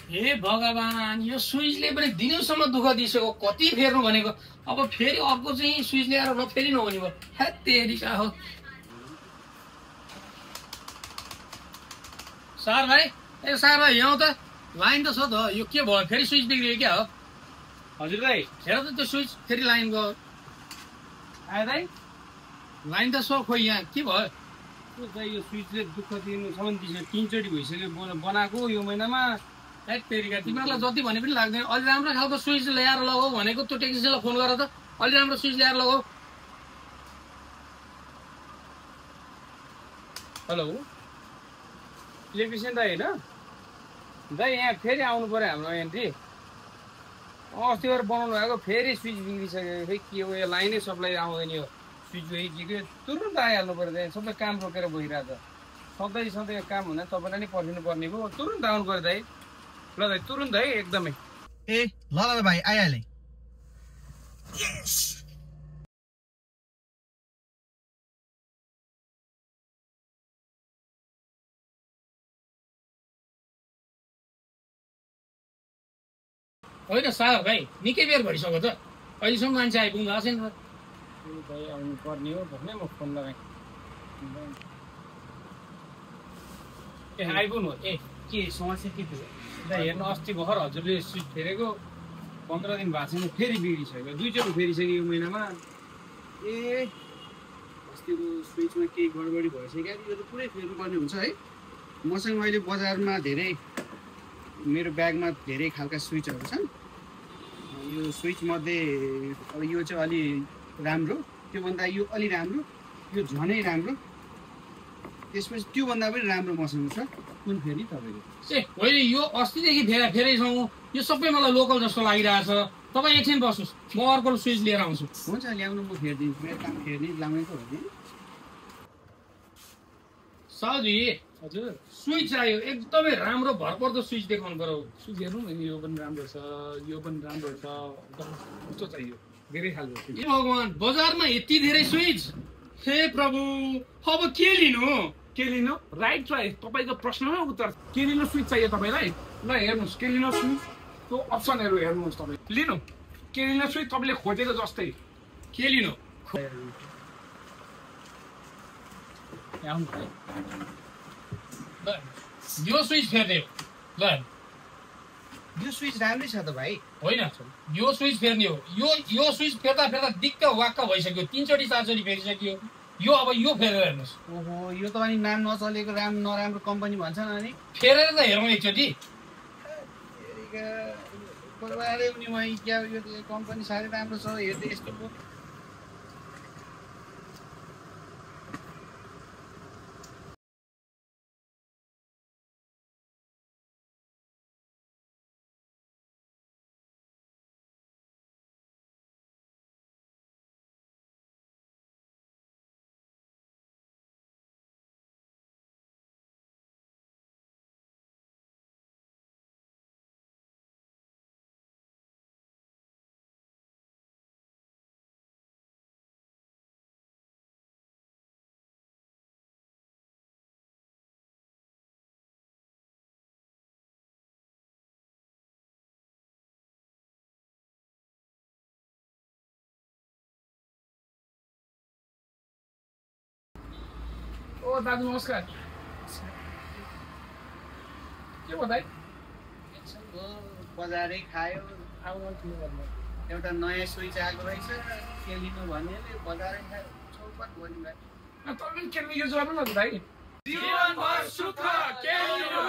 हे भगवान यो स्विचले पनि दिनौसम्म दुःख दिइसक्यो कति फेर्नु भनेको अब फेरि अर्को चाहिँ स्विच ल्याएर नफेरि नहुने भयो हे तेरिका हो सर भाइ ए सर भाइ यहाँ त लाइन त छ त यो के भयो फेरि स्विच बिग्रियो क्या हो हजुर दाइ हेर त त्यो स्विच फेरि लाइन गयो आयो दाइ लाइन त छ खोइ यहाँ के भयो दाइ यो स्विचले दुःख दिनुसम्म दिइसक्यो 3 चोटि भइसक्यो बनाएको यो महिनामा हेट तेरिका तिमीहरूलाई जति भने पनि लाग्दैन अलि राम्रो खालको स्विच ल्याएर लगाऊ भनेको त्यो टेक्निसियनलाई फोन गर त अलि राम्रो स्विच ल्याएर लगाऊ हेलो इलेक्ट्रिसियन दाइ होइन दाइ यहाँ फेरि आउनु पर्यो हाम्रो एन्ट्री अस्ति गरेर बनाउनु भएको फेरि स्विच बिग्रिसक्यो खै के हो यो लाइनै सप्लाई आउँदैन यो स्विच के तुरुन्त आइहाल्नु पर्यो दाइ सबै काम रोकेर बसिरहेको छ सधैँ काम हुँदा तपाईँलाई नै पर्खिनु पर्ने भयो तुरुन्त आउनु पर्यो दाइ ल दाइ तुरुन्त है एकदमै ए ल ल भाइ आइहालेँ होइन सार भाइ निकै बेर भइसक्यो त अहिलेसम्म मान्छे आइपुग्नु भएको छैन दाइ आउनु पर्ने हो भन्ने म फोन लगाएँ ए आइपुग्नु ए के समस्या के थियो दाइ हेर्नु अस्ति भर्खर हजुरले स्विच फेरेको 15 दिन भएको छैन फेरि बिग्रिसक्यो 2 चोटि फेरिसक्यो यो महिनामा ए अस्तिको स्विचमा केही गडबडी भइसक्यो यो त पुरै फेर्नुपर्ने हुन्छ है मसँग अहिले बजारमा धेरै मेरो ब्यागमा धेरै खालका स्विचहरू छन् यो स्विच मध्ये अब यो चाहिँ अलि राम्रो त्योभन्दा यो अलि राम्रो यो झनै राम्रो त्यसपछि त्योभन्दा पनि राम्रो मसँग छ कुन फेरि तपाईँको ए होइन यो अस्तिदेखि फेरेछौँ यो सबै मलाई लोकल जस्तो लागिरहेछ तपाईँ एकछिन बस्नुहोस् म अर्को स्विच लिएर आउँछु हुन्छ ल्याउनु म फेरिदिन्छु मेरो काम फेर्ने लाउने त हो नि साउजी हजुर स्विच चाहियो एकदमै राम्रो भरपर्दो स्विच देखाउनु पर्यो स्विच हेर्नु न यो पनि राम्रो छ यो पनि राम्रो छ कस्तो चाहियो धेरै खालको ए भगवान बजारमा यति धेरै स्विच हे प्रभु अब के लिनु के लिनु राइट चोइस तपाईँको प्रश्नमा उत्तर के लिनु स्विच चाहियो तपाईँलाई ल हेर्नुहोस् के लिनु स्विच त्यो अप्सनहरू हेर्नुहोस् तपाईँ लिनु के लिनु स्विच तपाईँले खोजेको जस्तै के लिनु यो स्विच फेर्ने हो ल यो स्विच राम्रै छ त भाइ होइन यो स्विच फेर्ने हो यो स्विच फेर्दा दिक्क वाक्क भइसक्यो 3 चोटि 4 चोटि फेरिसक्यो यो अब यो फेरेर हेर्नुहोस् ओहो यो त अनि नाम नचलेको नराम्रो कम्पनी भन्छन् अनि फेरेर त हेरौँ एकचोटि बर्बादै पनि यो कम्पनी साह्रै राम्रो छ हेर्दै यस्तो पो ओ दाजु नमस्कार के भयो दाइ बजारै खायो एउटा नयाँ स्विच आएको रहेछ के लिनु भन्नेले बजारै खायो चौपट भन्नु भाइ तपाईँ के यो गर्नु न दाइ जीवनभर सुख के लिनु